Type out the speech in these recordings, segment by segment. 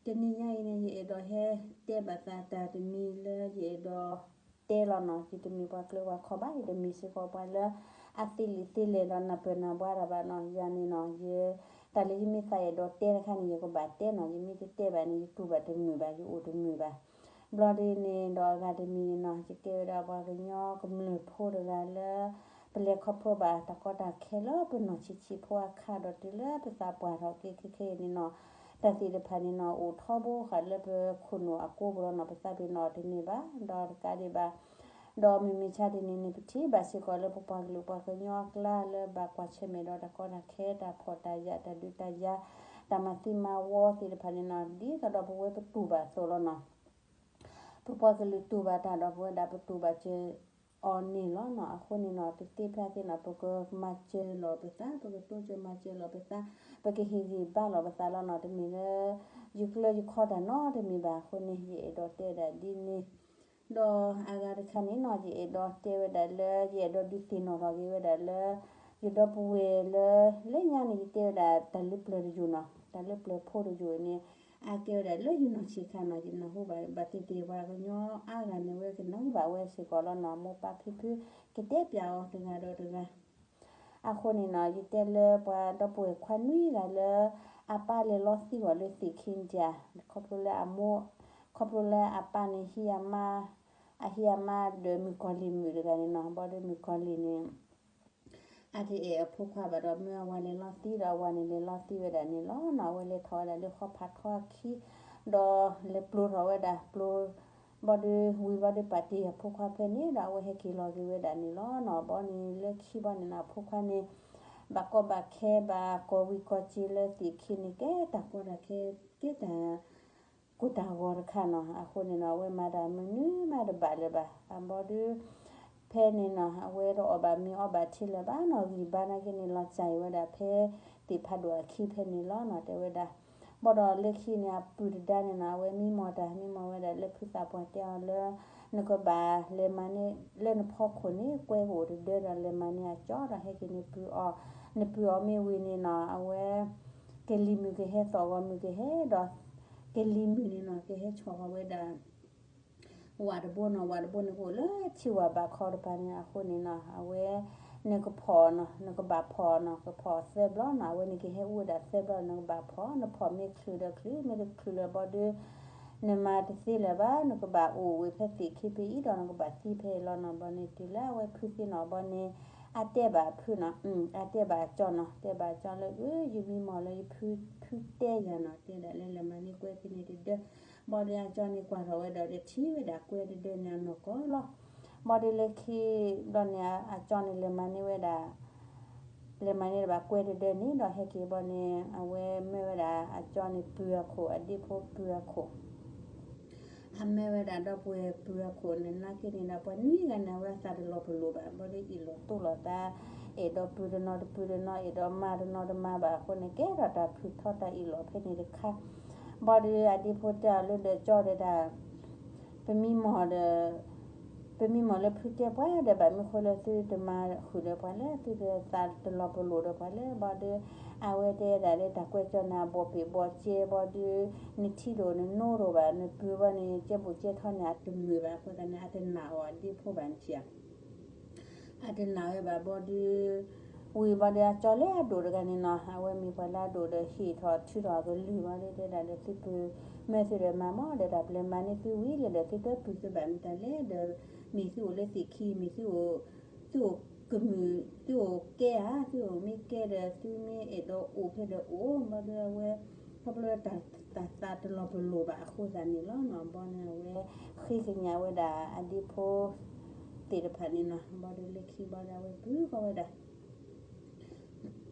တနံၤညါအံၤန့ၣ် ယအဲၣ်ဒိးဟဲတဲဘၣ်သးတၢ်တမံၤလၢယအဲၣ်ဒိးတဲလီၤနီၤ. ယတမ့ၢ်ပှၤကျၢၤပှၤခီဘၣ်, ယတမ့ၢ်စ့ၢ်ကီးပှၤလၢ အသ့လံာ်သ့လဲၢ်ဒီးနၢ်ပၢၢ်နၢ်ဘှါတၢ်ဘၣ်နီၤ. ယၤန့ၣ်နီၤ ယ တၢ်လၢယမ့ၢ်သးအဲၣ်ဒိးတဲတခါန့ၣ် ယကဘၣ်တဲနီၤ. ယမ့ၢ်တတဲဘၣ်န့ၣ် ယတူၢ်ဘၣ်တမုာ်ဘၣ်, ယအိၣ်တမုာ်ဘၣ်. ဘျီဒ်န့ၣ်ဒီးအဂၤတမံၤန့ၣ်နီၤ ယကဲဝဲဒၣ်ပှၤကညီကမျၢၢ်ဖိတဂၤလၢ ပလဲၤခီဖျိဘၣ်တၢ်ကီတၢ်ခဲလၢပနီၢ်ဆံးဆံးဖိအခါဒီးတုၤလၢပသးပှၢ်ထီၣ်က့ၤခဲခဲအံၤန့ၣ်နီၤ, တၢ်သ့ၣ်တဖၣ်န့ၣ်နီၤ အိၣ်ထီဘိဃာ်လၢပခိၣ်နူာ်အကိပူၤလီၤနီၤ. ပသးပ့ၤနီၣ်တန့ၢ်ဘၣ် ဒီးတကးဒံးဘၣ် ဒီးမုၢ်မဆါတနံၤန့ၣ် ပထံၣ်ဘၣ်စ့ၢ်ကီးလၢပပှၤကလုာ်ပှၤကညီအကျါလၢဘၣ်ကွၢ်ဆၢၣ်မဲာ်ဒီးတၢ်ကီတၢ်ခဲ တၢ်ဖှီၣ်တၢ်ယာ် တၢ်ဒုးတၢ်ယၤ တၢ်မၤသံမၤဝီသ့ၣ်တဖၣ်န့ၣ်နီၤ ဒ်သိးဒီးပဝဲပတူၢ်ဘၣ်အသိးလီၤနီၤ. ပပှၤကလုာ်တူၢ်ဘၣ်တၢ်ဒီးပဝဲဒၣ်ပတူၢ်ဘၣ်စၢၤအီၤန့ၣ်လီၤနီၤ. အဃိန့ၣ်နီၤ တသ့ဖဲသ့နီၤ ပကမၤစၢၤလီၤပသး, ပကတိစၢၤမၤစၢၤလီၤပသး, ပကဟ့ၣ်ဂံၢ်ဘါလီၤပသးလီၤနီၤ. တမ့ၢ်လၢ ယကျၢၤယခီတၢ်နီတမံၤဘၣ်. အဃိန့ၣ် ယအဲၣ်ဒိးတဲဒၣ်ဒ်န့ၣ် ဒီးအဂၤတခါန့ၣ်နီၤ ယအဲၣ်ဒိးတဲဝဲဒၣ်လၢ ယအဲၣ်ဒိးဒုးသ့ၣ်နီၣ်ထီၣ်က့ၤဝဲဒၣ်လၢ ယဒီပုၢ်ဝဲၢ်လၢ လၢညါန့ၣ် ယတဲဝဲဒၣ်တၢ်လၢပျၢၤတယိာ်နီၤ, တၢ်လၢပျၢၤဖိတယိာ်န့ၣ် အကဲဝဲဒၣ်လၢယနီၢ်ဆံးခါနီၤ ယနၢ်ဟူဘၣ် ဘၣ်သ့ၣ်သ့ၣ်ပှၤကညီအါဂၤန့ၣ် ဝဲကနၢ်ဟူဘၣ်ဝဲစ့ၢ်ကီးလီၤနီၤ. မိၢ်ပၢ်ဖံဖု ကတဲပျးအီၤတဂၤဒီးတဂၤ အဃိန့ၣ်နီၤ ယတဲလၢပှၤဒီပုၢ်ဝဲၢ်ခွါနွံဂၤလၢ အပၢ်လဲၤလီသံကွံာ်လၢသ့ၣ်ခံကယၤ ခီဖျိလၢအမိၢ် ခီဖျိလၢအပၢ်န့ၣ် ဟံးအမါ အဟံးအမါဒီးမုၣ်ကီၤလံၢ်မုၣ်တဂၤန့ၣ်နီၤ. ဘၣ်ဒီးမုၣ်ကီၤလံၢ်န့ၣ် အတအဲၣ်အဖိခွါဘၣ်ဒီး မ့ၢ်အဝၤလဲၤလီသံဒီး အဝၤန့ၣ်လဲၤလီသံဝဲဒၣ်န့ၣ်လီၤနီၤ. အဝဲလဲၤထီၣ်ဝဲဒၣ်လၢဃီဖးထီအခံ ဒီးလဲၤပျိထီၣ်ဝဲဒၣ် ပျိ ဘၣ်ဒီး ဝံၤဘၣ်ဒီးပာ်တ့ၢ်အဖိခွါဖဲန့ၣ်ဒီး အဝဲဟဲက့ၤလီၤက့ၤဝဲဒၣ်န့ၣ်လီၤနီၤ. ဘၣ်န့ၣ်လၢခံဘၣ်န့ၣ်နီၤ အဖိခွါန့ၣ် ဘၣ်ကီဘၣ်ခဲဘၣ်ကီၢ်ဝံၤကီၢ်စ့လၢသ့ၣ်ခံန့ၣ် ကဲတၢ်ကီတၢ်ခဲ ကဲတၢ် ကိၢ်တၢ်ဂီၤတခါနီၤ. အဃိန့ၣ်နီၤ အဝဲမၤတၢ်မနုၤမးတဘၣ်လၢၤဘၣ်. အဘၣ်ဒီး ဖဲန့ၣ်နီၤ အဝဲတအီၣ်ဘၣ်မ့ၤအီဘၣ်ထံလၢၤဘၣ်နီၤ. ဂံၢ်ဘါနာ်က့န့ၣ် လီၤစၢ်အံၤဝဲဒၣ်ဖဲ သ့ၣ်ဖးဒိၣ်အခံဖဲန့ၣ်လီၤနီၤ တဲဝဲဒၣ်. ဘၣ်ဒီးလၢခံန့ၣ် အပုၢ်တဒါန့ၣ်နီၤ အဝဲမံမီၢ်တၢ် မံမီၢ်ဝဲဒၣ်လၢဖုသးပှၢ်တဲအီၤလၢ နကဘၣ်လဲၤမၤန့ၢ် လၢနဖီခိၣ်န့ၣ် ကွဲကအိၣ်တဒၢဒီး လဲၤမၤန့ၢ်အကၠီဒီး ဟဲက့ၤနပုၢ်အီၤ, နပုၢ်အီၤမ့ၢ်ဝံၤန့ၣ်နီၤ အဝဲ ကလံၤမုၢ်ကဟဲသီၣ်ဂီၤမုၢ်ကဟဲဒီး ကလံၤမုၢ်န့ၣ်နီၤ ကဟဲဆီၣ်ဃီၤဝဲဒၣ် ဝၣ်တဘိနီၤ. ဝၣ်တဘိန့ၣ်ကအိၣ်လၢထံဝၣ်ဘၣ်ခီတပၤန့ၣ် အဃိန့ၣ်နီၤ အဝဲ နကဖီၣ်နီၤ နကဘၣ်ဖီၣ်နီၤ ကဖီၣ်သၢဘျီနီၤ အဝဲန့ၣ်ကဟဲအူဝဲဒၣ်သၢဘျီ နကဘၣ်ဖီၣ် နဖီၣ်မ့ၢ်ချုးဒီးချုး မ့ၢ်တချုးလၢၤဘၣ်ဒီး နမၤတသ့လၢၤဘၣ် နကဘၣ်အိၣ်ဝဲဖဲသ့ၣ်ခံဖဲအံၤဒီး နကဘၣ်သံဖဲအံၤလီၤနီၤ. ဘၣ်န့ၣ်တုၤလၢအဝဲဖုသ့ၣ်နီၤ ဘၣ်န့ၣ် အတဲဘၣ်အဖုနီၤ အတဲဘၣ်အကၠီနီၤ တဲဘၣ်အကၠီလၢ အၢ ယမံမီၢ်လၢယဖု ဖုတဲယၤနီၤ တဲဒၣ်လၢလဲၤမၤန့ၢ်ကွဲဖဲန့ၣ်တဒၢ ဘၣ်ဒီးအကၠီန့ၣ်ကွၢ်ထီၣ်ဝဲဒီး တထံၣ်ဝဲဒၣ်ကွဲတဒၢန့ၣ်အနီၢ်ကီၢ်လီၤ. ဘၣ်ဒီးလၢခံဘျီန့ၣ် အကၠီန့ၣ်လဲၤမၤန့ၢ်ဝဲဒၣ် လဲၤမၤန့ၢ်တဘၣ်ကွဲတဒၢန့ၣ်ဒီး ဟဲက့ၤဘၣ်န့ၣ် အဝဲမၢဝဲဒၣ်အကၠီန့ၣ်ပုၢ်အခိၣ် အဒ့ဖိပုၢ်အခိၣ် အမၢဝဲဒၣ်ဒီပုၢ်ဝဲၢ်ပုၢ်အခိၣ်န့ၣ် နာ်က့န့ၣ်ဒီး ပှၤနွံဂၤန့ၣ် အဝဲအသးတလီၤပလိာ်ဘၣ် ဘၣ်ဒီးအ့ၣ်လိာ်တိၢ်လိာ်သး အဲၣ်ဒိးပုၢ်တနီၤတပုၢ်တနီၤ အဲၣ်ဒိးမါတနီၤတမါဘၣ်အဃိန့ၣ် ကဲထီၣ်တၢ်ဖုးထီတၢ်အ့ၣ်လိာ်ဖဲန့ၣ်တခါ ဘၣ်ဒီးအဒ့ဖိတဲအီၤလၢဒီးကၠီဒီးဒၣ် ပမံမီၢ်ဒီး ပမံမီၢ်လၢဖုတဲပှၤဒီး ဘၣ်မနုၤဃိလၢသုတမၤဃုာ်ဒီးပှၤလဲၣ် သုတသးတလီၤပလိာ်ဒီးပှၤလဲၣ် ဘၣ်ဒီး အဝဲတဲဒၣ်လၢတၢ်ကွဲးကၠီန့ၣ် အဘီၣ်ပ့ၢ်ဘီၣ်ကဲ ဘၣ်ဒီး နထံၣ်ဒိၣ်နနိဒိၣ်ဘၣ် နပုၢ်ဘၣ်န့ၣ် ကဲဘူးကဲထီန့ၣ် အတမုာ်ဘၣ်အဃိသတးန့ၣ် အတနာ်အီၤအဒ့ဖိဘၣ်န့ၣ်ဧါ အတနာ်ဝဲဘၣ်ဘၣ်ဒီး ဝံၤဘၣ်ဒီးအကၠီလၢအဒိၣ်တဂၤန့ၣ်နီၤ အဝဲမ့ၢ်ပှၤလၢအဒိၣ်ဒီးဟ့ၣ်ထီၣ်ထုးထီၣ်အကလုၢ်ဘၣ်ဒီး တဲဒၣ်ဒီးသုပုၢ်မၢသုဒီးမၤမီၢ်ဒီးတၢ်ပျဲမၤန့ၢ်သုဝံၤလၢဒီးသုတပုၢ်သုဘၣ်မတၤလဲၣ်ဒီး မ့ၢ်သုအိၣ်လၢသ့ၣ်ခံ မ့ၢ်သုအိၣ် သုအိၣ်ကမုာ် သုအိၣ်ကဲဧါ သုအိၣ်မ့ၢ်ကဲဒီး သုမ့ၢ်အဲၣ်ဒိးအိၣ်ဖဲဒီးအိၣ် ဘၣ်ဒီးအဝဲ ခီဖျိတၢ်သးတလီၤပလိာ်ဘၣ်အဃိသတးန့ၣ်လီၤနီၤ ဘၣ်န့ၣ်အဝဲ ဃ့ကညးဝဲဒၣ်အဒ့ဖိ သ့ၣ်တဖၣ်န့ၣ်နီၤ ဘၣ်ဒီးလၢခံဘၣ်ဒီးအဝဲပုၢ်ဃီဝဲဒၣ်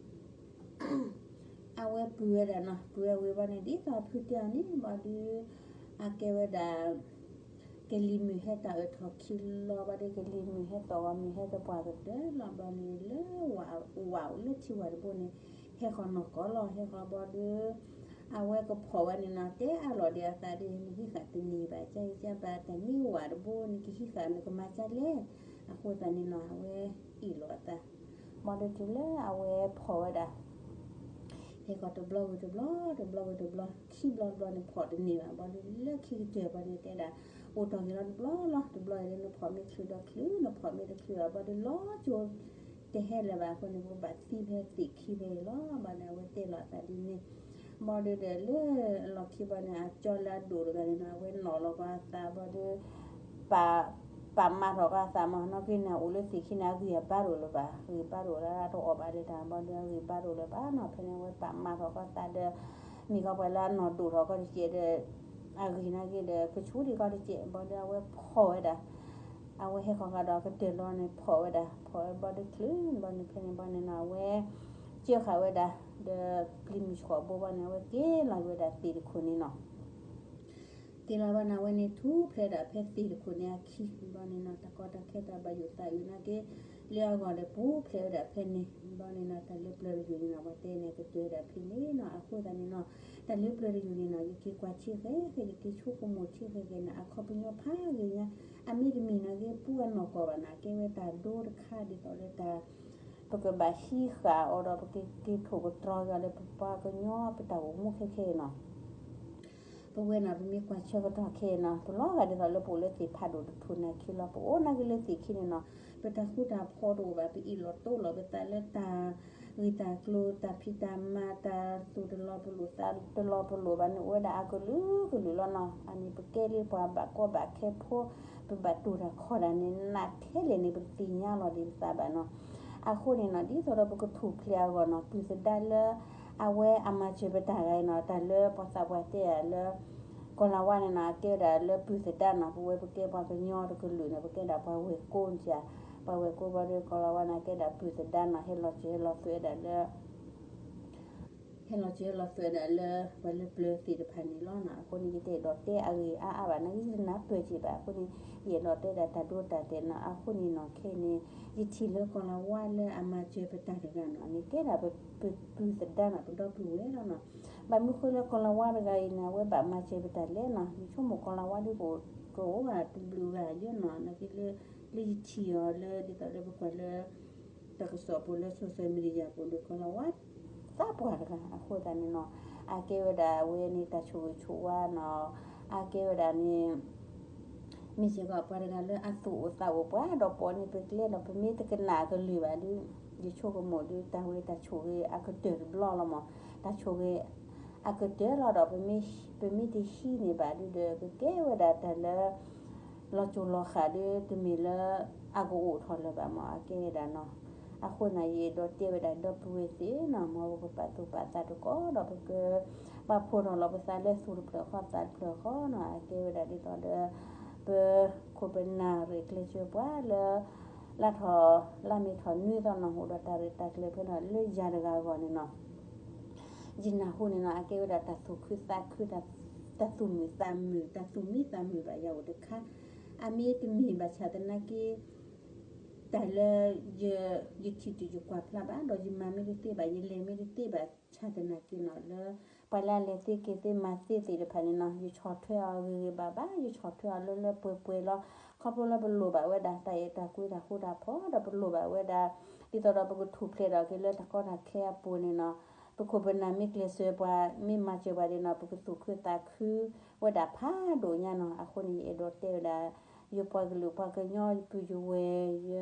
အဝဲပုၢ်ဝဲဒၣ်နီၤ ပုၢ်ဝဲဝံၤဘၣ်န့ၣ် ဒ်သိးဖုတဲအီၤန့ၣ် ဘၣ်ဒီး အကဲဝဲဒၣ် ကလံၤမုၢ်ဟဲတၢ်အၢၣ်ထီၣ်ခံလီၤ ဘၣ်ဒီးကလံၤမုၢ်ဟဲသီၣ်ဂီၤမုၢ်ဟဲတပှၢ်ကတၢၢ်လီၤ ဘၣ်န့ၣ်လၢ ဝၣ်အိၣ်လၢထံဝၣ်တဘိန့ၣ် ဟဲဃီၤနီၢ်ကီၢ်လီၤ ဟဲဃီၤဘၣ်ဒီး အဝဲကဖီၣ်ဝဲန့ၣ်နီၤ တဲအါလီၤဒီးအသးဒီး နဟံးဃာ်တန့ၢ်ဘၣ် ကၢ်ကၢ်ဘၣ်တၢ်န့ၢ်ဝၣ်တဘိ နကဟံးဃာ်နကမၤကၢ်လဲၣ် အဃိသတးန့ၣ်နီၤ အဝဲအ့ၣ်လိာ်အသး ဘၣ်ဒီးတုၤလၢအဝဲဖီၣ်ဝဲဒၣ် ဟဲဃီၤတဘျီဝံၤတဘျီ, တဘျီဝံၤတဘျီ, ခံဘျီတဘျီန့ၣ် ဖီၣ်တန့ၢ်ဘၣ်. ဘၣ်ဒီးလၢခံကတၢၢ်ဘၣ်န့ၣ် တဲဒၣ် အိၣ်ထီၣ်က့ၤလီၤတဘျီလီၤ. တဘျီအံၤလၢနဖီၣ်မ့ၢ်ချုးဒီးချုး, နဖီၣ်မ့ၢ်တချုးဘၣ် ဘၣ်ဒီးလီၤကၠိ တဟဲလၢၤဘၣ်အဃိန့ၣ် ပကဘၣ်သံဖဲသ့ၣ်ခံဖဲအံၤလီၤ. ဘၣ်ဒီးအဝဲတဲလီၤအသးဒ်န့ၣ်. ဘၣ်ဒီးဒီးလၢအလီၢ်ခံဘၣ်န့ၣ် အကၠီလၢအဒိၣ်တဂၤန့ၣ်နီၤ အဝဲနီၣ်လီၤကွၢ်အသး ဘၣ်ဒီး ပာ်မၤထီၣ်ကွၢ်အသးမး နီၢ်က့န့ၣ် အိၣ်လၢသ့ၣ်ခံန့ၣ် အဂံၢ်အဘါတအိၣ်လၢၤဘၣ်, ဂံၢ်ဘါတအိၣ်လၢတအီၣ်ဘၣ်လၢတၢ် ဘၣ်ဒီးအဂံၢ်ဘါတအိၣ်လၢၤဘၣ်နီၤ. ဖဲန့ၣ်အဝဲပာ်မၤထီၣ်ကွၢ်သးဒီး မ့ၢ်ကီးပှၤလၢအနီၣ်ဒိၣ်ထီၣ်ကီးတကဲးဒီး အဂံၢ်နာ်က့ဒီး ကဆူၣ်ဒံးကီးတကဲး ဘၣ်ဒီးအဝဲဖီၣ်ဝဲဒၣ် အဝဲဟဲဃီၤဃာ်ဒီးအကတၢၢ်လီၤန့ၣ် ဖီၣ်ဝဲဒၣ်, ဖီၣ်ဝဲဘၣ်ဒီးချုးဘၣ်န့ၣ် ဖဲန့ၣ်ဘၣ်န့ၣ်နီၤ အဝဲ ကၢဃာ်ဝဲဒၣ် ဒီးပျံၤမုၢ်ဆှီၣ်ဘိဘၣ်န့ၣ် အဝဲက့ၤလီၤဝဲဒၣ်သ့ၣ်တခိၣ်န့ၣ်နီၤ. က့ၤလီၤဘၣ်န့ၣ် အဝဲန့ၣ်ထူၣ်ဖျဲးဒၣ်ဖဲသ့ၣ်တခိၣ်န့ၣ်အခံဘၣ်န့ၣ်နီၤ တၢ်ကီတၢ်ခဲတၢ်ဘၣ်ယိၣ်သးအုးနာ်က့ လၢအဂီၢ်ဒီးပူၤဖျဲးဝဲဒၣ်ဖဲန့ၣ်ဘၣ်န့ၣ်နီၤ တၢ်လၢပျၢၤတယုၢ်န့ၣ်နီၤ ပှၤတဲန့ၣ်ကတၢၢ်ဒၣ်ဖဲန့ၣ်နီၤ အဃိသတးန့ၣ်နီၤ တၢ်လၢပျၢၤတယုၢ်န့ၣ်နီၤ ယက့ၤကွၢ်ဆ့ဃဲၤဃဲၤ ယက့ၤဆိကမိၣ်ဆ့ဃဲၤဃဲၤန့ၣ် အခီပညီဖးဂ့ၤညါ အမ့တမ့ၢ်နာ်က့ ပူအနီၢ်ကီၢ်ဘၣ်နီၤ ကဲဝဲတၢ်ဒိတခါဒ်သိးလၢတၢ် ပကဘၣ်ဟံးဃာ်အီၤဒီး ပကက့ၤထိၣ်ကတြီၤက့ၤအီၤလၢပပှၤကညီပတၢ်အိၣ်မူခဲခဲအံၤနီၤ ပဝဲန့ၣ် ပမ့ၢ်ကွၢ်ဆၢကတီၢ်ခဲအံၤနီၤ တလီၤဂာ်ဒ်သိးလၢပအိၣ်လၢသ့ၣ်ဖးဒိၣ်တထူၣ်န့ၣ်အခံလီၤ ပအိၣ်နာ်က့လၢသ့ၣ်ခံန့ၣ်နီၤ ပတၢ်ဃူတၢ်ဖိးတအိၣ်ဘၣ် ပအ့ၣ်လိာ်တိလိာ်ပသးလၢတၢ်ဂ့ၢ်တၢ်ကျိၤ တၢ်ဖံးတၢ်မၤ တၢ်သူၣ်တလီၤပလိာ်သးတလီၤပလိာ်ဘၣ်န့ၣ် အိၣ်ဝဲဒၣ်အကလုာ်ကလုာ်လီၤနီၤ အန့ၣ် ပကဲလၢပှၤဘၣ်ကီဘၣ်ခဲဖိ ပဘၣ်တူၢ်တၢ်ခီၣ်တၢ်န့ၣ် နးထဲလဲၣ်န့ၣ် ပတသ့ၣ်ညါလီၤဒံးပသးဘၣ်နီၤ အဃိန့ၣ်နီၤ ဒ်သိးဒီးပကထူၣ်ဖျဲးအဂီၢ်နီၤ ပုၢ်သဒါလၢ အဝဲအမၤစၢၤပတၢ်ဂၤအံၤနီၤ တၢ်လၢပှၤသးပှၢ်တဲယၤလၢ ကီၤလၤဝါန့ၣ်နီၤ အကဲဝဲဒၣ်လၢပုၢ်သဒါနီၤ ပဝဲပကဲပှၤကညီတကလုာ်န့ၣ် ပကဲဒၣ်ပှၤဝဲၢ်ကိန့ၣ် ပှၤဝဲၢ်ကိဘၣ်ဒီးကီၤလၤဝါန့ၣ် အကဲဒၣ်ပုၢ်သဒါနီၤ ဟဲလီၤစၢၤဟဲလီၤသွဲၣ်ဒၣ်လၢ ဟဲလီၤစၢၤဟဲလီၤသွဲၣ်ဒၣ်လၢ ပှၤလၢပျၢၤသ့ၣ်တဖၣ်န့ၣ်လီၤနီၤ အဃိန့ၣ် ယတအဲၣ်ဒိးတဲအဂ့ၢ်အါအါဘၣ် နာ်က့ယတနၢ်ပၢၢ်က့ၤဘၣ် အဃိန့ၣ် ယအဲၣ်ဒိးတဲဒၣ်တၢ်ဒိတၢ်တဲာ်နီၤ အဃိန့ၣ်နီၤ ခဲအံၤန့ၣ် ယထံၣ်လၢကီၤလၤဝါလၢအမၤစၢၤပတၢ်တဂၤနီၤ န့ၣ်ကဲဒၣ်ပပုၢ်သဒါနီၤ ပဒီပုၢ်ဝဲၢ်လီၤနီၤ ဘၣ်မနုၤဃိလၢကီၤလၤဝါတဂၤအံၤန့ၣ် အဝဲဘၣ်မၤစၢၤပတၢ်လဲၣ်နီၤ ယဆိကမိၣ်ကီၤလၤဝါဒ်ကအိၣ်ဘၣ်တဘျုးဂၤယဲနီၤ နာ်က့လၢ လၢယထံၣ်အီၤလၢ ဒ်သိးလၢပကွၢ်လၢ တၢ်ကစီၣ်ပူၤလၢ social media ပူၤဒီး ကီၤလၤဝါ သးပှၢ်တဂၤ အဃိသတးန့ၣ်နီၤ အကဲဝဲဒၣ်အဝဲန့ၣ် တၢ်ဆိၣ်ဂ့ၤဆိၣ်ဝါနီၤ အကဲဝဲဒၣ်န့ၣ် မ့ၢ်စ့ၢ်ကီးပှၤတဂၤလၢအသူၣ်အိၣ်သးအိၣ် ပှၤဒီးပိာ်န့ၣ်ပကျဲလီၤ ပမ့ၢ်တကနၣ်အကလုၢ်ဘၣ်ဒီး ယဆိကမိၣ်ဒီး တၢ်ဝဲတၢ်ဆိၣ်ဂ့ၤအကတၢၢ်တဘျီလီၤမး တၢ်ဆိၣ်ဂ့ၤ အကတၢၢ်လီၤဒီး ပမ့ၢ်တဟံးန့ၢ်ဘၣ်ဒုဒီး ကကဲဝဲဒၣ်တၢ်လၢ လီၤစိၤလီၤဃာ်ဒီး တမ့ၢ်လၢအကအိၣ်ထီၣ်လၢၤဘၣ်မး အကဲဝဲဒၣ်နီၤ. အဃိန့ၣ် ယအဲၣ်ဒိးတဲဝဲဒၣ်ဒီပုၢ်ဝဲၢ်သ့ၣ်နီၤ မ်ပကပာ်သူၣ်ပာ်သးတကီးဒီး ပက ပာ်ဖှိၣ်ထီၣ်လီၤပသးလၢသူၣ်တဖျၢၣ်ဃီသးတဖျၢၣ်ဃီနီၤ အကဲဝဲဒၣ်ဒ်သိးဒီး ပခိၣ်ပနၢ်ရဲၣ်ကျဲၤစၢၤပှၤလၢ လါထီၣ် လါမ့ၤထီၣ်နွံသီနီၤ အိၣ်ဒီးတၢ်ရဲၣ်တၢ်ကျဲၤဖဲနီၤ လၢယၤတဂၤအဂီၢ်န့ၣ်နီၤ ယနၢ်ဟူန့ၣ်နီၤ အကဲဝဲဒၣ်တၢ်သူၣ်ခုသးခု တၢ်သူၣ်မုာ်သးမုာ် တၢ်သူၣ်မံသးမုာ်ဘၣ်ယၤအိၣ်တခါ အမ့ၢ်တမ့ၢ်ဘၣ်ဆၣ်သနာ်က့ တၢ်လၢ ယထံၣ်တုၤယကွၢ်ဖျါဘၣ် ဒီးယမၤမ့ၢ်တသ့ဘၣ် ယလဲၤမ့ၢ်တသ့ဘၣ်ဆၣ်သနာ်က့နီၤ လၢ ပှၤလၢအလဲၤသ့က့ၤသ့မၤသ့သ့ၣ်တဖၣ်န့ၣ်နီၤ ယဆီၣ်ထွဲအီၤဂ့ၤဂ့ၤဘၣ်ဘၣ် ယဆီၣ်ထွဲအီၤလၢလၢပှဲၤပှဲၤလီၤ ခီဖျိလၢပလိၣ်ဘၣ်ဝဲဒၣ် တၢ်အဲၣ်တၢ်ကွံတၢ်ဃူတၢ်ဖိး ဒီးပလိၣ်ဘၣ်ဝဲဒၣ် ဒ်သိးဒီးပကထူၣ်ဖျဲးထီၣ်က့ၤလၢတၢ်ကီတၢ်ခဲအပူၤန့ၣ်နီၤ ပခိၣ်ပနၢ်မ့ၢ်ကျဲၤစၢၤပှၤ မ့ၢ်မၤစၢၤပှၤဒ်နီၤ ပကသူၣ်ခုသးခုဝဲဒၣ်ဖးဒိၣ်ညါနီၤ အဃိန့ၣ် ယအဲၣ်ဒိးတဲဝဲဒၣ် ယပှၤကလုာ်ပှၤကညီ ယပုၢ်ယဝဲၢ် ယ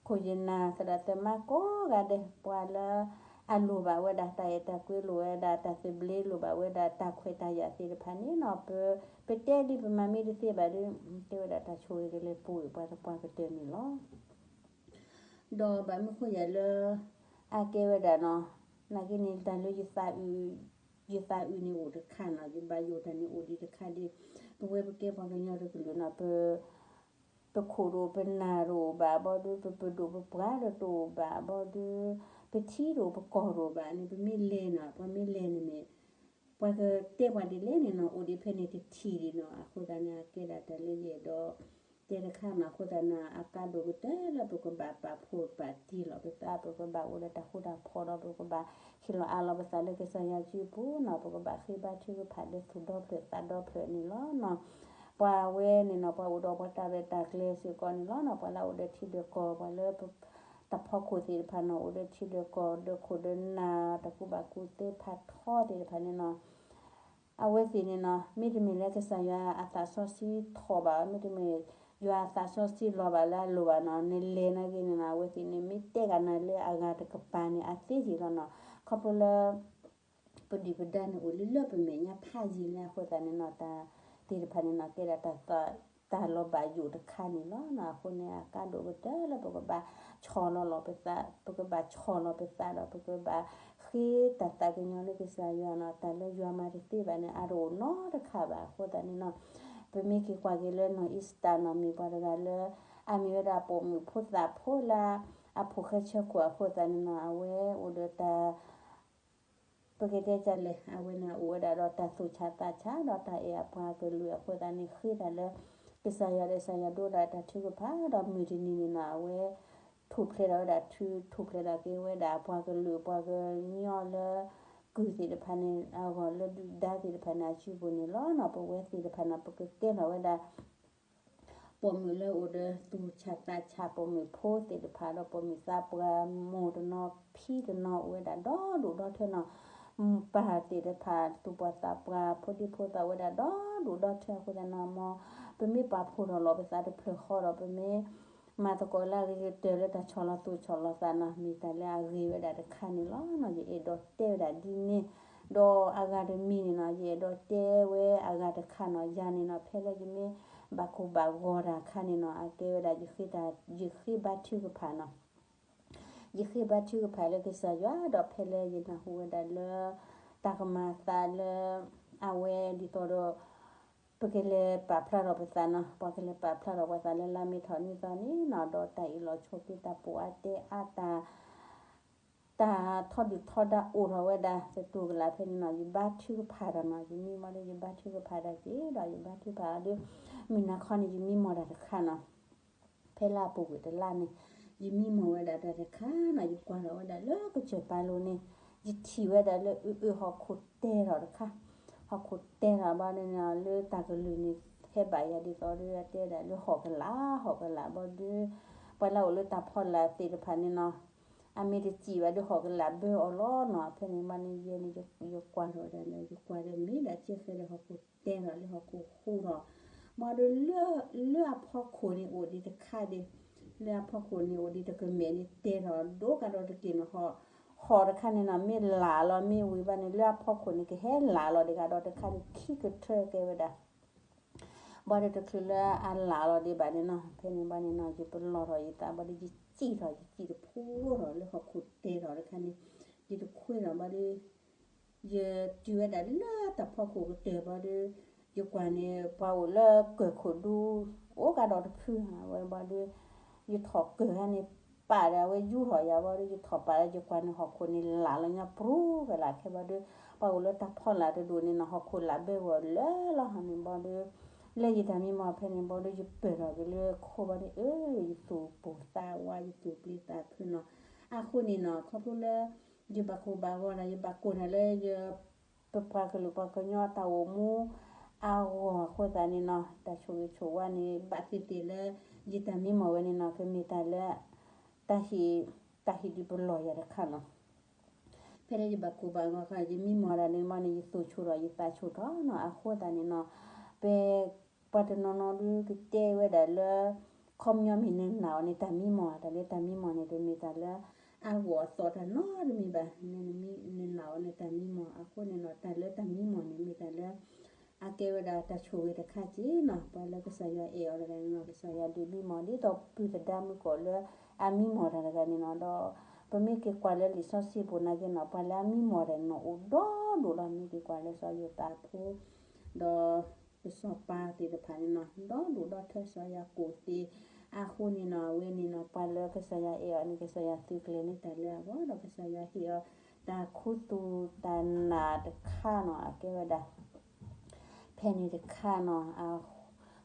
ခိၣ်ယနၢ်သရၣ်သမါကိးဂၤဒဲး ပှၤလၢ အလိၣ်ဘၣ်ဝဲဒၣ် တၢ်အဲၣ်တၢ်ကွံလိၣ်ဝဲဒၣ် တၢ်သဘျ့လိၣ်ဘၣ်ဝဲဒၣ် တၢ်ခွဲးတၢ်ယာ်သ့ၣ်တဖၣ်န့ၣ်နီၤ ပ ပတဲလံပမၤမ့ၢ်တသ့ဘၣ်ဒီး တဲဝဲဒၣ်တၢ်ဆိၣ်ဂ့ၤကလဲၤပူၤကွံာ်ပှၤသပှၢ်ကတၢၢ်န့ၣ်လီၤ. ဒီးဘၣ်မနုၤဃိယၤလၢ အကဲဝဲဒၣ်နီၤ နာ်က့န့ၣ် တၢ်လၢ ယသးအုးန့ၣ်အိၣ်တခါနီၤ ယဘၣ်ယိၣ်တၢ်န့ၣ်အိၣ်ဒံးတခါဒီး ပဝဲပကဲပှၤကညီတကလုာ်နီၤ ပ ပခိၣ်တအိၣ်ပနၢ်တအိၣ်ဘၣ်ဘီဒီး ပပဒိၣ်ပပှၢ်ဒီးတအိၣ်ဘၣ်ဘီဒီး ပထံတအိၣ်ပကီၢ်တအိၣ်ဘၣ်န့ၣ် ပမ့ၢ်လဲၤနီၤ ပှၤမ့ၢ်လဲၤန့ၣ်မ့ၢ် ပှၤကတဲပှၤဒ်လဲၣ်န့ၣ်နီၤ အိၣ်ဒံးဖဲန့ၣ်တထံၣ်ဒံးနီၤ အဃိသတးန့ၣ် အကဲဒၣ်တၢ်လၢယအဲၣ်ဒိး တဲတခါနီၤ အဃိသတးန့ၣ် အကါဒိၣ်ကတၢၢ်လၢပကဘၣ်ပာ်ဖှိၣ်ပာ်တံၢ်လီၤပသး ပကဘၣ်အိၣ်ဒီးတၢ်ဃူတၢ်ဖိးဒီး ပကဘၣ်ဟ့ၣ်လီၤအးလီၤပသးလၢကစၢ်ယွၤစုပူၤနီၤ ပကဘၣ်ဃ့ဘါထုကဖၣ်လၢသူၣ်ဒီဖျၢၣ်သးဒီဖျၢၣ်န့ၣ်လီၤနီၤ ပှၤဝဲန့ၣ်နီၤ ပှၤအိၣ်ဒီးပှၤတၢ်ရဲၣ်တၢ်ကျဲၤစ့ၢ်ကီးန့ၣ်လီၤနီၤ ပှၤလၢအအိၣ်ဒီးထံဒီးကီၢ် ပှၤလၢ တၢ် တၢ်ဖီခိၣ်သ့ၣ်တဖၣ်န့ၣ် အိၣ်ဒီးထံဒီးကီၢ်ဒီးခိၣ်ဒီးနၢ် တၢ်ကူၣ်ဘၣ်ကူၣ်သ့ဖးထီသ့ၣ်တဖၣ်န့ၣ်နီၤ အဝဲသ့ၣ်န့ၣ်နီၤ မ့တမ့ၢ်လၢကစၢ်ယွၤအသးစီဆှံထီၣ်ဘၣ်, မ့တမ့ၢ်ယွၤအသးစီဆှံလီၤဘၣ်လၢအလိၤဘၣ်နီၤ, နလဲၤနာ်က့န့ၣ်နီၤ အဝဲသ့ၣ်န့ၣ် မ့ၢ်တဲဂၤနၤလၢအဂၤတကပၤန့ၣ် အသ့က့ၤလီၤနီၤ. ခီဖျိလၢ ပဒုၣ်ပဒါန့ၣ်အိၣ်လၢလၢပမဲာ်ညါဖးယံာ်လံအဃိသတးန့ၣ်နီၤ, တၢ်သ့ၣ်တဖၣ်န့ၣ်နီၤ ကဲဒၣ်တၢ်သး တၢ်လီၤဘၣ်ယိၣ်တခါန့ၣ်လီၤနီၤ. အဃိန့ၣ် အကါဒိၣ်ကတၢၢ်လၢပကဘၣ်ဆီၣ်လီၤလီၤပသး, ပကဘၣ်ဆီၣ်လီၤပသးဒီး ပကဘၣ်ဃ့တၢ်သးကညီၤလၢကစၢ်ယွၤနီၤ. တၢ်လၢယွၤမၤတသ့ဘၣ်န့ၣ် အါတအိၣ်နီတခါဘၣ်. အဃိသတးန့ၣ်နီၤ ပမ့ၢ်က့ၤကွၢ်က့ၤလၢနီၢ်အံစတၢ်နီၤ မ့ၢ်ပှၤတဂၤလၢ အမ့ၢ်ဝဲဒၣ်ပိာ်မုၣ်ဖိသၣ်ဖိလၢ အဖိၣ်ဃဲဆၢခိၣ်အဃိသတးန့ၣ်နီၤ အဝဲအိၣ်ဒီးတၢ် ပကတဲဒ်လဲၣ် အဝဲန့ၣ်အိၣ်ဝဲဒၣ်ဒီးတၢ်သူၣ်ဆးသးဆး ဒီးတၢ်အဲၣ်အပှၤကလုာ်အဃိသတးန့ၣ် ဃ့တၢ်လၢ ကစၢ်ယွၤဒီးကစၢ်ယွၤဒိဒၣ်တၢ်ထုကဖၣ် ဒီးမုၢ်တနံၤန့ၣ်နီၤ အဝဲ ထူၣ်ဖျဲးထီၣ်ဝဲဒၣ်ထု ထူၣ်ဖျဲးထီၣ်က့ၤဝဲဒၣ်ပှၤကလုာ်ပှၤကညီလၢ ကုၢ်သ့ၣ်တဖၣ်န့ၣ် အဂီၢ်လၢဒုၣ်ဒါသ့ၣ်တဖၣ်န့ၣ် အစုပူၤန့ၣ်လီၤနီၤ. ပဝဲသ့ၣ်တဖၣ်န့ၣ် ပကကဲထီၣ်ဝဲဒၣ် ပိာ်မုၣ်လၢအိၣ်ဒီးသူၣ်ဆးသးဆး ပိာ်မုၣ်ဖိသ့ၣ်တဖၣ် ဒီးပိာ်မုၣ်သးပှၢ် မိၢ်တနီၤဖံတနီၤ အိၣ်ဝဲဒၣ်ဒီဒူၣ်ဒီထၢနီၤ. ပၢ်သ့ၣ်တဖၣ် သူၣ်ပှၢ်သးပှၢ် ဖိဒံဖိသၣ် အိၣ်ဝဲဒၣ်ဒီဒူၣ်ဒီထၢအဃိသတးန့ၣ် မ်ပမ့ၢ်ပာ်ဖှိၣ်ထီၣ်လီၤပသးတဖျၢၣ်ဃီဒီး ပမ့ၢ်မၤသကိးလၢအဂ့ၤကတၢၢ်လၢတၢ်ဆီၣ်လီၤသူၣ်ဆီၣ်လီၤသးနီၤ မ့ၢ်တၢ်လၢအဂ့ၤဝဲဒၣ်တခါန့ၣ်လီၤနီၤ. ယအဲၣ်ဒိးတဲဝဲဒၣ်ဒ်န့ၣ် ဒီးအဂၤတမံၤန့ၣ်နီၤ ယအဲၣ်ဒိးတဲဝဲအဂၤတခါနီၤ ယၤန့ၣ်နီၤ ဖဲလၢယမ့ၢ်ဘၣ်ကိၢ်ဘၣ်ဂီၤတၢ်အခါန့ၣ်နီၤ အကဲဝဲဒၣ် ယဃ့ဘါထုကဖၣ်နီၤ ယဃ့ဘါထုကဖၣ်လၢကစၢ်ယွၤ ဒီးဖဲလၢယနၢ်ဟူဝဲဒၣ်လၢ တၢ်ကမၤသးလၢ အဝဲဒ်သိးဒီး ပကလဲၤပာ်ဖျါထီၣ်ပသးနီၤ ပှၤကလဲၤပာ်ဖျါထီၣ်ပှၤသးလၢလါမ့ၤထီၣ်နွံသီန့ၣ်နီၤ ဒီးတၢ်အ့ၣ်လိာ်ဆိးက့တၢ်ပိာ်အါတဲအါတၢ် တၢ်ထီဒုၣ်ထီဒါအိၣ်ထီၣ်ဝဲဒၣ် သတူၢ်ကလာ်ဖဲန့ၣ်နီၤ ယဘါထုကဖၣ်ဒီးနီၤ ယမံမီၢ်ဒီး ယဘါထုကဖၣ်တၢ်က့ၤဒီး ယဘါထုကဖၣ်အီၤဒီး မုၢ်နၤခီန့ၣ် ယမံမီၢ်တၢ်တခါနီၤ ဖဲလၢအပူၤကွံာ်တလါန့ၣ် ယမံမီၢ်ဝဲဒၣ်တၢ်တခါနီၤ ယကွၢ်ထီၣ်ဝဲဒၣ်လၢကစၢၢ်ပၤလိၤန့ၣ် ယထံၣ်ဝဲဒၣ်လၢအအၢဟီၣ်ခိၣ်တဲထီၣ်တခါ ဟီၣ်ခိၣ်တဲထီၣ်ဘၣ်န့ၣ်နီၤ လၢတၢ်ကလုၢ်န့ၣ် ဟဲဘၣ်ယၤဒ်သိးဒီး တဲဒၣ်လၢဟီၣ်ကလာ် ဟီၣ်ကလာ်ဘၣ်ဒီး ပှၤလၢအိၣ်လၢတၢ်ဖီလာ်သ့ၣ်တဖၣ်န့ၣ်နီၤ အမ့ၢ်တစံးဘၣ်ဒီးဟီၣ်ကလာ်ဘၢအီၤလီၤနီၤ ဖဲန့ၣ်ဘၣ်န့ၣ် ယဲန့ၣ် ယကွၢ်ထီၣ်ဒၣ်လၢ ယကွၢ်ဒီးမ့ၢ်ဒၣ်ကဲဃဲဒီးဟီၣ်ခိၣ်တဲထီၣ်လၢဟီၣ်ခိၣ်ဟူးထီၣ် ဘၣ်ဒီး လၢအဖီခိၣ်န့ၣ်အိၣ်ဒံးတခါဒံး လၢအဖီခိၣ်န့ၣ်အိၣ်ဒံးတကမဲာ်န့ၣ်တဲထီၣ်ဒိကဒီးတက့ၢ်နီၤ ဟီၣ် ဟီၣ်တခါန့ၣ်နီၤ မ့ၢ်လၢ်လီၤ မ့ၢ်ဝံၤဘၣ်န့ၣ် လၢအဖီခိၣ်န့ၣ်ကဟဲလၢ်လီၤဒံးကဒီးတခါဒံး ခံကထၢကဲဝဲဒၣ် ဘၣ်ဒီးတချုးလၢအလၢ်လီၤဒံးဘၣ်န့ၣ်နီၤ ဖဲန့ၣ်ဘၣ်န့ၣ်နီၤ ယပလီၢ်ထီၣ်ယသးဘၣ်ဒီး ယစံၣ်ထီၣ် ယစံၣ်တဖိထီၣ်လၢဟီၣ်ခိၣ်တဲထီၣ်တခါန့ၣ် ယတခွဲထီၣ်ဘၣ်ဒီး ယတုၤဝဲဒၣ်လၢတၢ်ဖီခိၣ်ကတၢၢ်ဘၣ်ဒီး ယကွၢ်န့ၣ် ပှၤအိၣ်လၢကၢၢ်ခိၣ်ဒူ အိၣ်ကဒီးတဖုဝဲဘၣ်ဒီး ယထီၣ်ကၢၢ်ဟဲန့ၣ် ပာ်ဒီးအဝဲယူထီၣ်ယၤဘၣ်ဒီး ယထီၣ်ပာ်ဒီး ယကွၢ်န့ၣ်ဟီၣ်ခိၣ်န့ၣ်လၢ်လီၤညါ ပြူကလာ်ခဲဘၣ်ဒီး ပှၤအိၣ်လၢတၢ်ဖီလာ်တဒူၣ်န့ၣ်နီၤ ဟီၣ်ခိၣ်လၢ်ဘၢဝဲအီၤလၢလီၤဟီန့ၣ်ဘၣ်ဒီး လၢယတၢ်မံမီၢ်ဖဲန့ၣ်ဘၣ်ဒီး ယပၢၢ်ထီၣ်က့ၤလၢခိဘၣ်ဒီး အၢ ယသူၣ်ပိၢ်သးဝး ယသူၣ်ပျံၤသးဖုးနီၤ အဃိန့ၣ်နီၤ ခီဖျိလၢ ယဘၣ်ကိၢ်ဘၣ်ဂီၤဒီး ယဘၣ်ကိၢ်တၢ်လၢယ ပပှၤကလုာ်ပှၤကညီတၢ်အိၣ်မူအဂီၢ်အဃိသတးန့ၣ်နီၤ တၢ်ဆိၣ်ဂ့ၤဆိၣ်ဝါန့ၣ် ဘၣ်သ့ၣ်သ့ၣ်လၢ ယတၢ်မံမီၢ်ဝဲန့ၣ်နီၤ ကမ့ၢ်တၢ်လၢ တၢ်ဟ့ၣ် တၢ်ဟ့ၣ်ဒုးပလီၢ်ယၤတခါနီၤ ဖဲလၢယဘၣ်ကိၢ်ဘၣ်ဂီၤခါ ယမံမီၢ်ဒၣ်န့ၣ်မီၢ်န့ၣ် ယသူၣ်ဆူၣ်ထီၣ် ယသးဆူၣ်ထီၣ်နီၤ အဃိသတးန့ၣ်နီၤ ပ ပှၤတနီၤနီၤဒုးကတဲဝဲဒၣ်လၢ ခီပညီမ့ၢ်နနာ်အီၤန့ၣ် တၢ်မံမီၢ် တၢ်လၢတၢ်မံမီၢ်န့ၣ် တမ့ၢ်တၢ်လၢ အဂီၢ်အသီတၢ်နီတမံၤဘၣ် နနာ်အီၤန့ၣ် တၢ်မံမီၢ် အဃိန့ၣ်နီၤ တၢ်လၢတၢ်မံမီၢ်န့ၣ် မ့ၢ်တၢ်လၢ အကဲဝဲဒၣ်တၢ်ဆိၣ်ဂ့ၤတခါက့နီၤ ပှၤလၢကစၢ်ယွၤအဲၣ်အီၤတဂၤန့ၣ်နီၤ ကစၢ်ယွၤဒုးမံမီၢ် ဒ်သိးပုၢ်သဒါမုၢ်ကီၢ်လၢအမံမီၢ်တၢ်တဂၤန့ၣ်နီၤ ဒီး ပမ့ၢ်က့ၤကွၢ်လၢလံာ်စီဆှံပူၤနာ်က့နီၤ ပှၤလၢအမံမီၢ်တၢ်န့ၣ်နီၤ အိၣ်ဒီဒူၣ်လီၤ မ့ၢ်က့ၤကွၢ်လၢစီၤယိၤသးဖိ ဒီး ကစီၤပၤသ့ၣ်တဖၣ်န့ၣ်နီၤ ဒီဒူၣ်ဒီထၢစီၤယၤကိာ်သ့ၣ် အဃိန့ၣ်နီၤ အဝဲန့ၣ်နီၤ ပှၤလၢကစၢ်ယွၤအဲၣ်အီၤန့ၣ် ကစၢ်ယွၤသုးကျဲၤန့ၢ်တၢ်လၢအဂီၢ် ဒီးကစၢ်ယွၤဟ့ၣ်အီၤ တၢ်ခူသူၣ်တၢ်နာ်တခါနီၤ အကဲဝဲဒၣ် ဖဲန့ၣ်တခါနီၤ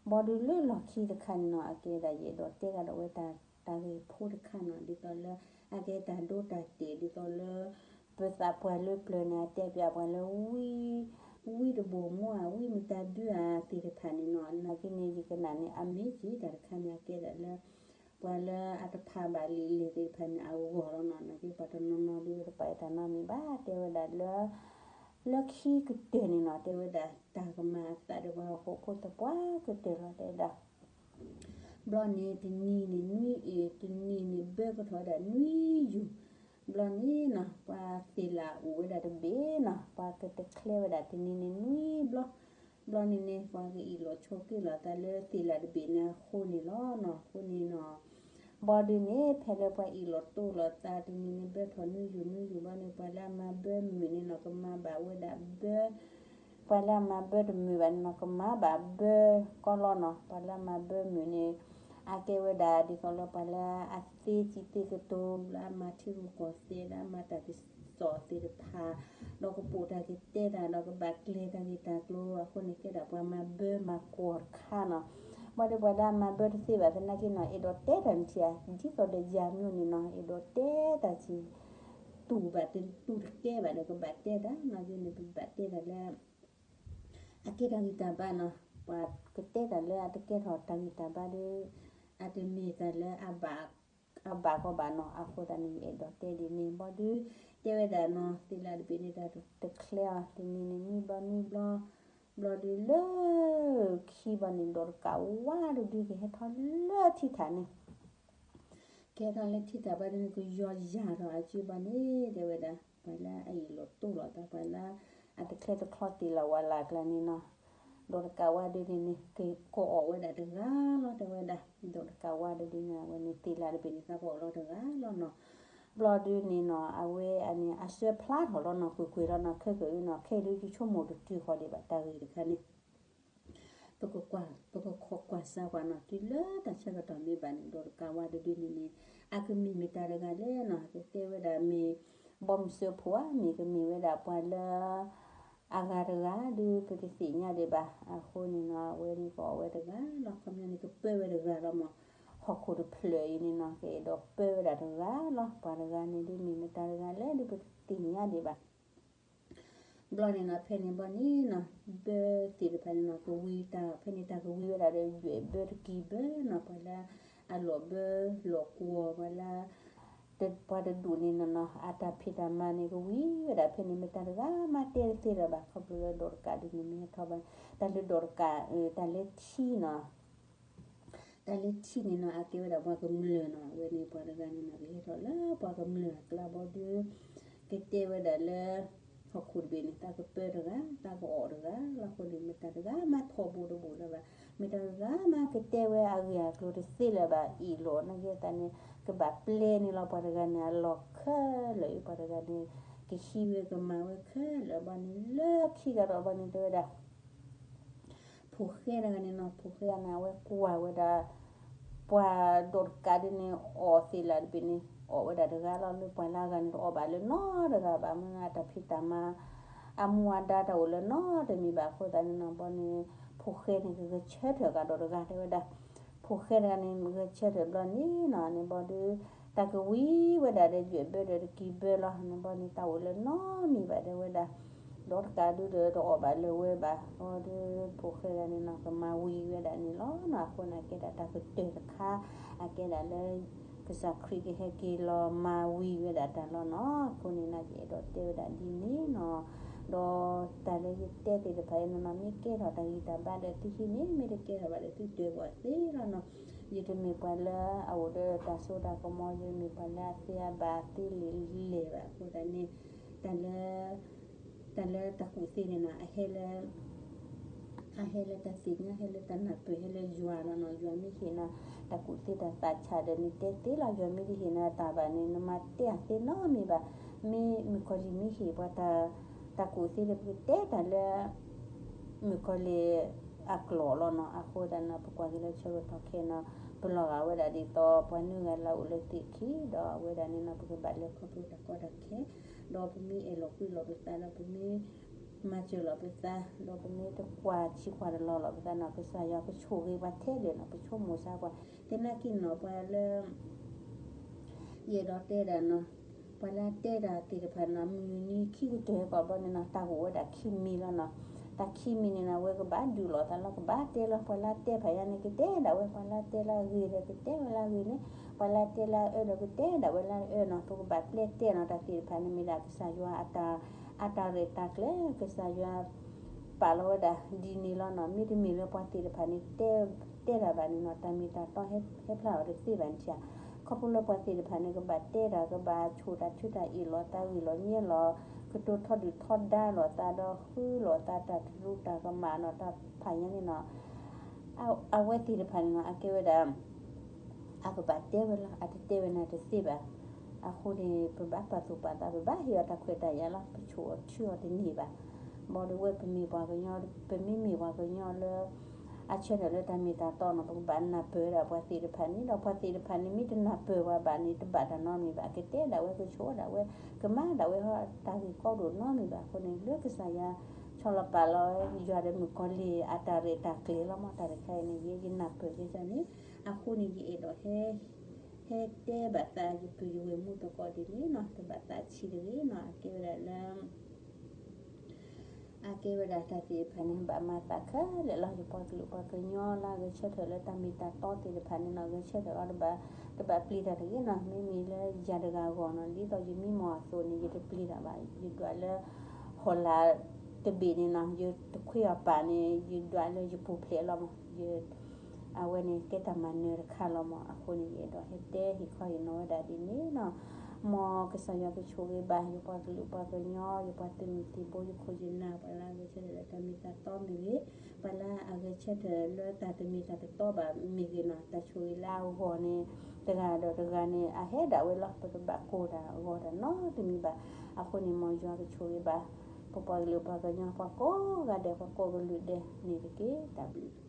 ဘၣ်ဒီးလၢလီၢ်ခံတခါန့ၣ်နီၤ အကဲဒၣ်ယအဲၣ်ဒိးတဲကဒီးဝဲတၢ် တၢ်ဂ့ၢ်ဖိတခါနီၤ ဒ်သိးလၢ အကဲတၢ်ဒိတၢ်တဲာ် ဒ်သိးလၢ ပသးပှၢ်လၢပျၢၤန့ၣ် အတဲပျးပှၤလၢ ဝံတဘိၣ်မူဧါ ဝံမတၤဒုဧါသ့ၣ်တဖၣ်န့ၣ်နီၤ နာ်က့န့ၣ် ယကနၣ်န့ၣ် အမ့ၢ်က့ၤတၢ်တခါန့ၣ် အကဲဒၣ်လၢ ပှၤလၢအတဖးဘၣ်လံာ်လဲၢ်သ့ၣ်တဖၣ်န့ၣ် အဂီၢ်လီၤနီၤ. နာ်က့ပှၤတနီၤနီၤဒုးတပာ်အတၢ်နီတမံၤဘၣ်, တဲဝဲဒၣ်လၢ လၢခံကတၢၢ်န့ၣ်နီၤ, တဲဝဲဒၣ်တၢ်ကမၤအသးဒီးပှၤဟီၣ်ခိၣ်ဖိသပှၢ်ကတၢၢ်လီၤ တဲဝဲဒၣ် ဘျီန့ၣ်တနံၤန့ၣ်နွံအ့ၣ်, တနံၤန့ၣ်ဘၢကထီၣ်ဝဲဒၣ်နွံယူၤ. ဘျီန့ၣ်နီၤ ပှၤသ့ၣ်လၣ်အိၣ်ဝဲဒၣ်တဘ့ၣ်နီၤ, ပှၤကတချဲဝဲဒၣ်တနံၤန့ၣ်နွံဘျီ. ဘျီန့ၣ်န့ၣ် ပှၤကအံးလိာ်ဆိးက့လိာ်သးလၢသ့ၣ်လၣ်တဘ့ၣ်န့ၣ်အဃိန့ၣ်လီၤနီၤ. အဃိန့ၣ်နီၤ ဘီဒုန့ၣ် ဖဲလၢပှၤအံးလိာ်တိလိာ်သးတနံၤန့ၣ် ဘၢထီၣ်နွံယူၤနွံယူၤဘီန့ၣ် ပှၤလၢအမၤဘၢမုာ်န့ၣ်နီၤ ကမၤဘၣ်ဝဲဒၣ်ဘၢ ပှၤလၢအမၤဘၢတမုာ်ဘၣ်န့ၣ်နီၤ ကမၤဘၣ်ဘၢကီလီၤနီၤ. ပှၤလၢအမၤဘၢမုာ်န့ၣ် အကဲဝဲဒၣ်ဒ်သိးလၢပှၤလၢအသ့စံးသ့ကတိၤ လၢအမၤထံရူၢ်ကီၢ်သဲး လၢအမၤတၢ်ကစီၣ်သ့ၣ်တဖၣ် ဒီးကပိာ်တၢ်ကတဲတၢ် ဒီးကဘၣ်ကျဲၤတၢ်ဂ့ၢ်တၢ်ကျိၤအဃိန့ၣ် ကဲဒၣ်ပှၤမၤဘၢမၤကွီၢ်တခါနီၤ. ဘၣ်ဒီးပှၤလၢအမၤဘၢတသ့ဘၣ်သနာ်က့နီၤ အဲၣ်ဒိးတဲတၢ်နထံၣ်ဧါ ဒ်သိးဒီးယၤမ့ၢ်န့ၣ်နီၤ အဲၣ်ဒိးတဲတၢ်စံး တူၢ်ဘၣ်တူၢ်တကဲဘၣ်ဒီးကဘၣ်တဲတၢ်နီၤ ဒ်န့ၣ်ပဘၣ်တဲတၢ်လၢ အကဲတၢ်ဂံၢ်တၢ်ဘါနီၤ. ပှၤကတဲတၢ်လၢအတကဲထီၣ်တၢ်ဂံၢ်တၢ်ဘါဒီး အတမ့ၢ်တၢ်လၢအဘၣ် အဘၣ်ကီဘၣ်နီၤ. အဃိသတးန့ၣ် ယအဲၣ်ဒိးတဲဒ်န့ၣ် ဘီဒု တဲဝဲဒၣ်နီၤ သ့ၣ်လၣ်တဘ့ၣ်န့ၣ်တၢ်တချဲအီၤ တနံၤန့ၣ်နွံဘျီနွံဘျီ ဘျီဒုလၢခံဘီန့ၣ် ဒီးတကးဝါဒုဒုကဟဲထီၣ်လၢထံထၣ်န့ၣ် ကဟဲထီၣ်လၢထံထၣ်ဘၣ်ဒ်န့ၣ် ကယီၤယၤထီၣ်အစုဘၣ်န့ၣ် တဲဝဲဒၣ် ပှၤလၢအအံးလိာ်တိလိာ်သး ပှၤလၢအတချဲတချီသ့ၣ်လၣ်ဝါလၢ်ကျါန့ၣ်နီၤ, ဒီးတကးဝါဒ်န့ၣ်န့ၣ် ကကအီၣ်ဝဲဒၣ်တဂၤလီၤ တဲဝဲဒၣ်, ဒီးတကးဝါဒ်န့ၣ် အဝဲန့ၣ်သ့ၣ်လၣ်တဘ့ၣ်န့ၣ် သးကအီၣ်လီၤတဂၤလီၤနီၤ. ဘျီဒုန့ၣ်နီၤ အဝဲအန့ၣ် အဆၢဖျါထီၣ်လီၤနီၤ ကွ့ၢ်ကွ့ၢ်လီၤနီၤ ခဲကနံၣ်အံၤနီၤ ခဲအံၤဒုယဆိကမိၣ်တတုၤဃီၤဒံးဘၣ်တၢ်ဂ့ၢ်တခါန့ၣ် ပကကွၢ် ပကခိးကွၢ်စၢၤကွၢ်နီၤ တုၤလၢတၢ်ဆၢကတီၢ်မ့ၢ်ဘၣ်န့ၣ် ဒီးတကးဝါဒ်န့ၣ်န့ၣ် အကမ့ၢ်မတၤတဂၤလဲၣ်နီၤ ကတဲဝဲဒၣ်မ့ၢ် ဘီမုၢ်စၢဖှိၣ်ဧါ မ့ၢ်ကမ့ၢ်ဝဲဒၣ်ပှၤလၢ အဂၤတဂၤဒုးပတသ့ၣ်ညါဒံးဘၣ်. အဃိန့ၣ်နီၤ အဝဲန့ၣ်ကအီၣ်ဝဲတဂၤလီၤ ခီပညီန့ၣ်ကပၢဝဲတဂၤလီၤမး, ဟီၣ်ခိၣ်တဖျၢၣ်အံၤန့ၣ်နီၤ ကအဲၣ်ဒိးပၢဝဲဒၣ်တဂၤလီၤ ပှၤတဂၤန့ၣ်ဒုးမ့ၢ်မတၤတဂၤလဲၣ်ဒုး ပတသ့ၣ်ညါဒံးဘၣ်. ဘျီန့ၣ်နီၤ ဖဲန့ၣ်ဘီန့ၣ်နီၤ ဘၢသ့ၣ်တဖၣ်န့ၣ်နီၤ ကဝံၤတၢ် ဖဲန့ၣ်တၢ်ကဝံၤဝဲဒၣ်ဒီး ယွဲၣ်ဘၢတကံၢ်ဘၢနီၤ ပှၤလၢအလီၢ်ဘၢလီၢ်ကွီၢ် ပှၤလၢ ပှၤတဒူၣ်န့ၣ်နီၤနီၤ အတၢ်ဖံးတၢ်မၤန့ၣ် ကဝံၤဝဲဒၣ်ဖဲန့ၣ် မ့ၢ်တၢ်တဂၤမးတဲတသ့လၢၤဘၣ် ခီဖျိလၢဒီးတကးဒုးန့ၣ်မ့ၢ်ဟဲထီၣ်ဘၣ် တၢ်လၢဒီးတကး တၢ်လၢထံနီၤ တၢ်လၢထံန့ၣ်နီၤ အကဲဝဲဒၣ်ပှၤကမျၢၢ်နီၤ အဝဲန့ၣ်ပှၤတဂၤန့ၣ်နီၤ ကဟဲထီၣ်လၢပှၤကမျၢၢ်အကျါဘီဒုး ကတဲဝဲဒၣ်လၢ ဟီၣ်ခိၣ်တဘ့ၣ်န့ၣ် တၢ်ကပၢတဂၤ တၢ်ကအီၣ်တဂၤလီၤ အဃိန့ၣ် မ့ၢ်တၢ်တဂၤမးထီဘိတဘိလၢၤဘၣ် မ့ၢ်တၢ်တဂၤမးကတဲဝဲအဂ့ၢ်အကျိၤတသ့လၢၤဘၣ် အ့ၣ်လိာ်နာ်က့သးန့ၣ် ကဘၣ်ပျဲန့ၣ်လီၤ ပှၤတဂၤန့ၣ် အလီၢ်ခဲလၢာ်အံၤ ပှၤတဂၤန့ၣ် ကဟံးဝဲကမၤဝဲခဲလၢာ်ဘီန့ၣ် လၢခံဂၤဒီးဘီန့ၣ် တဲဝဲဒၣ် ဖိၣ်ဃဲတဂၤန့ၣ်နီၤ ဖိၣ်ဃဲတဂၤန့ၣ် အဝဲကွၢ်ဝဲဒၣ် ပှၤဒီးတကးဒုးန့ၣ် အီၣ်သ့ၣ်လၣ်တဘ့ၣ်န့ၣ် အီၣ်ဝဲဒၣ်တဂၤလီၤ လၢပှၤလၢအဂၤန့ၣ်တအီၣ်ဘၣ်လၢနီတဂၤဘၣ် မ့ၢ်အတၢ်ဖံးတၢ်မၤ အမူအဒါတၢ်အိၣ်လၢနီတမံၤဘၣ်အဃိသတးန့ၣ်နီၤ ဘီန့ၣ် ဖိၣ်ဃဲန့ၣ် ကဂဲၤဆၢထၢၣ်ကဒီးတဂၤ တဲဝဲဒၣ် ဖိၣ်ဃဲတဂၤန့ၣ် ဂဲၤဆၢထၢၣ်ဘျီန့ၣ်နီၤ န့ၣ်ဘီဒုး တၢ်ကဝံၤဝဲဒၣ်ဒီးယွဲၣ်ဘၢဒီးတကံၢ်ဘၢလီၤ န့ၣ်ဘီန့ၣ် တၢ်အိၣ်လၢနီတမံၤဘၣ် တဲဝဲဒၣ် ဒီးတကးဒုးဒီးတအီၣ်ဘၣ်လၢၤဝဲဘၣ် ဘီဒုး ဖိၣ်ဃဲတဂၤန့ၣ်နီၤ ကမၤဝံၤဝဲဒၣ်န့ၣ်လီၤနီၤ အဃိန့ၣ် အကဲဒၣ်တၢ်ကတၢၢ်တခါ အကဲဒၣ်လၢ ကစၢ်ခရံာ်ကဟဲက့ၤလီၤမၤဝံၤဝဲဒၣ်တၢ်လီၤနီၤ အဃိန့ၣ် နာ်က့အဲၣ်ဒိးတဲဝဲဒၣ်ဒ်န့ၣ်နီၤ ဒီးတၢ်လၢယတဲသ့ၣ်တဖၣ်အံၤနီၤနီၤ မ့ၢ်ကဲထီၣ်တၢ်ဂံၢ်တၢ်ဘါဒီးသုဟံးန့ၢ် မ့ၢ်တကဲထီၣ်ဘၣ်ဒီးသုဒၢးဘၣ်သ့လီၤနီၤ ယတမ့ၢ်ပှၤလၢအအိၣ်ဒီးတၢ်စိတၢ်ကမီၤ ယတမ့ၢ်ပှၤလၢအသ့အဘၣ်သ့လံာ်လဲၢ်ဘၣ်အဃိသတးန့ၣ် တၢ်လၢ တၢ်လၢတၢ်ကူၣ်သ့န့ၣ်နီၤ အဟဲလၢ အဟဲလၢတၢ်သ့ၣ်ညါ ဟဲလၢတၢ်နၢ်ပၢၢ် ဟဲလၢယွၤလီၤနီၤ ယွၤမ့ၢ်ဟ့ၣ်နၤ တၢ်ကူၣ်သ့တၢ်သးဆးဒီးနတဲသ့လီၤ ယွၤမ့ၢ်တဟ့ၣ်နၤတၢ်ဘၣ်န့ၣ် နမၤတဲအသ့နီတမံၤဘၣ် မ့ၢ်မုၣ်ကီၤလံၢ်မ့ၢ်ဟ့ၣ်ပှၤတၢ် တၢ်ကူၣ်သ့ဒီး ပကတဲတၢ်လၢ မုၣ်ကီၤလံၢ်အကျိာ်လီၤနီၤ အဃိသတးန့ၣ် ပကွၢ်က့ၤလၢဆၢကတီၢ်ခဲအံၤနီၤ ပလီၤဂာ်ဝဲဒၣ်ဒ်သိး ပှၤနွံဂၤလၢအအိၣ်လၢသ့ၣ်ခံ ဒီးအဝဲဒၣ်န့ၣ်နီၤ ပကဘၣ်လဲၤခီဖျိတၢ်ကီတၢ်ခဲ ဒီးပမ့ၢ်အဲၣ်လီၤကွံလီၤပသး ဒီးပမ့ၢ် မၤစၢၤလီၤပသး ဒီးပမ့ၢ်တကွၢ်ဆံးကွၢ်တလီၤလီၤပသးနီၤ ကစၢ်ယွၤကဆိၣ်ဂ့ၤပှၤထဲလဲၣ်နီၤ ပဆိကမိၣ်စၢ်ကွၢ် သနာ်က့နီၤ ပှၤလၢ ယအဲၣ်ဒိးတဲဒၣ်နီၤ ပှၤလၢအတဲတၢ်သ့ၣ်တဖၣ်နီၤ မုၢ်နံၤခံကတၢၢ်ဟဲကီးဘျီန့ၣ်နီၤ တၢ်ကအိၣ်ဝဲဒၣ်ခံမံၤလီၤနီၤ တၢ်ခံမံၤန့ၣ်နီၤ အဝဲကဘၣ်ဒုးလိာ်သးလီၤ ကဘၣ်တဲလီၤ ပှၤလၢတဲဖးယါန့ၣ် ကတဲဒၣ်ဝဲ ပှၤလၢတဲလၢအဂ့ၤဒီးကတဲဝဲလၢအဂ့ၤန့ၣ်, ပှၤလၢတဲလၢအအၢဒီးကတဲဒၣ်ဝဲလၢအအၢနီၤ, ပကဘၣ်ပျဲတဲနီၤ တၢ်သ့ၣ်တဖၣ်န့ၣ်မ့ၢ်ဒၣ်ကစၢ်ယွၤအတၢ်, အတၢ်ရဲၣ်တၢ်ကျဲၤ ကစၢ်ယွၤ ပာ်လီၤဝဲဒၣ်ဒ်န့ၣ်လီၤနီၤ, မ့တမ့ၢ်လၢပှၤသ့ၣ်တဖၣ်န့ၣ် တဲ, တဲတၢ်ဘၣ်န့ၣ်နီၤ တၢ်မ့ၢ်တၢ်တီဟဲဖျါအီၤတသ့ဘၣ်န့ၣ်ဧါ, ခီဖျိလၢပှၤသ့ၣ်တဖၣ်န့ၣ် ကဘၣ်တဲတၢ် ကဘၣ်ဆိၣ်တၢ်ထုတၢ်အ့ၣ်လိာ်သးဂံၢ်လိာ်ညဲလိာ်, ကတိၤထီဒုၣ်ထီဒါလိာ်သးဒီးဃုလိာ်သးတၢ်တရူးတၢ်ကမၣ်နီၤ တၢ်ဖးယါန့ၣ်နီၤ အဝဲသ့ၣ်တဖၣ်န့ၣ်နီၤ အကဲဝဲဒၣ် အကဘၣ်တဲဝဲလီၤ အတတဲဝဲန့ၣ်တသ့ဘၣ်. အဃိန့ၣ် ပဘၣ်ပာ်သူၣ်ပာ်သး ပဘၣ်ဟ့ၣ်အီၤတၢ်ခွဲးတၢ်ယာ်လီၤ ပဆိၣ်အီၤထုအီၤတန့ၢ်ဘၣ်. ဘၣ်ဒီးဝဲပမ့ၢ်ပှၤကညီ ပမ့မ့ၢ်ပှၤကညီလၢ အဆၢထၢၣ်လၢတၢ်မ့ၢ်တၢ်တီနီၤ ပကဘၣ်နၢ်ပၢၢ်ဒၣ်ပှၤသ့ၣ်တဖၣ်န့ၣ်ဒီး ပှၤသ့ၣ်တဖၣ်န့ၣ် မ့ၢ်တနၢ်ပၢၢ်ပှၤဘၣ်န့ၣ် တဘၣ်တၢ်နီတမံၤဘၣ် ကတဲဒၣ်ဝဲ ကဆိၣ်ဒၣ်ဝဲ ကမၤဒၣ်ဝဲဟီ တၢ်ဂ့ၢ်ကီဒိၣ်နီတမံၤဘၣ်. အဃိန့ၣ် လၢကစၢ်ယွၤ ဆီလီၤပာ်လီၤ ယွၤဒီးမုၣ်ကီၤလံၢ် အတၢ်ရဲၣ်တၢ်ကျဲၤလီၤမး တၢ်တခါအံၤန့ၣ် ယဲယနၢ်ပၢၢ်က့ၤန့ၣ် အဃိန့ၣ် ယအဲၣ်ဒိးဟဲ ဟဲတဲဘၣ်သး ယပုၢ်ယဝဲၢ်မူသကိးဒ်န့ၣ်နီၤ တဘၣ်သးဆံးတဂ့ၤနီၤ အကဲဝဲဒၣ်လၢ အကဲဝဲဒၣ်တၢ်သ့ၣ်တဖၣ်န့ၣ် ဘၣ်မၤသးခဲလၢာ်လီၤ ယပှၤကလုာ်ပှၤကညီလၢအဂဲၤဆၢထၢၣ်လၢတၢ်မ့ၢ်တၢ်တီသ့ၣ်တဖၣ်န့ၣ်နီၤ ဂဲၤဆၢထၢၣ်အီၤတဘၣ် တဘၣ်ပျံၤတၢ်တဂ့ၤနီၤ မ့မ့ၢ်လၢယၤတဂၤအဂီၢ်နီၤ ဒ်သိးယမံမီၢ်အသိးန့ၣ် ယတပျံၤတၢ်ဘၣ် ယဒွးလၢ ဟီၣ်လာ် တဘ့ၣ်န့ၣ်နီၤ ယတခွ့အီၤပာ်န့ၣ် ယဒွးလၢယပူၤဖျဲးလီၤမး ယ အဝဲန့ၣ်ကဲတၢ်မၤနၢၤတခါလီၤမး အဃိန့ၣ် ယအဲၣ်ဒိးဟဲတဲဟ့ၣ်ခီဟ့ၣ်နီၤဝဲဒၣ်ဒ်န့ၣ်နီၤ မ်ကစၢ်ယွၤကဆိၣ်ဂ့ၤဘၣ် ယပှၤကလုာ်ပှၤကညီ ယပှၤသုးမုၢ်သံၣ်ဘိ ယခိၣ်ယနၢ် ပှၤလၢအဂဲၤဆၢထၢၣ်လၢတၢ်မ့ၢ်တၢ်တီမ့ၢ်ဂ့ၤ, ပှၤလၢအဂဲၤဆၢထၢၣ်လၢတၢ်တမ့ၢ်တၢ်တတီဘၣ်မ့ၢ်ဂ့ၤနီၤ တၢ်ဆိၣ်ဂ့ၤလၢအဂီၢ်န့ၣ် တဂၤဒီးတဂၤန့ၣ် အဟဲဒၣ်ဝဲလီၤ ပတဘၣ်ကိၢ်တၢ်အဂီၢ်တၢ်နီတမံၤဘၣ်. အဃိန့ၣ် မ်ယွၤကဆိၣ်ဂ့ၤဘၣ် ပပှၤကလုာ်ပှၤကညီ ပှၤကိးဂၤဒဲး ပှၤကိးကလုာ်ဒဲးန့ၣ်တက့ၢ်. တၢ်ဘျုး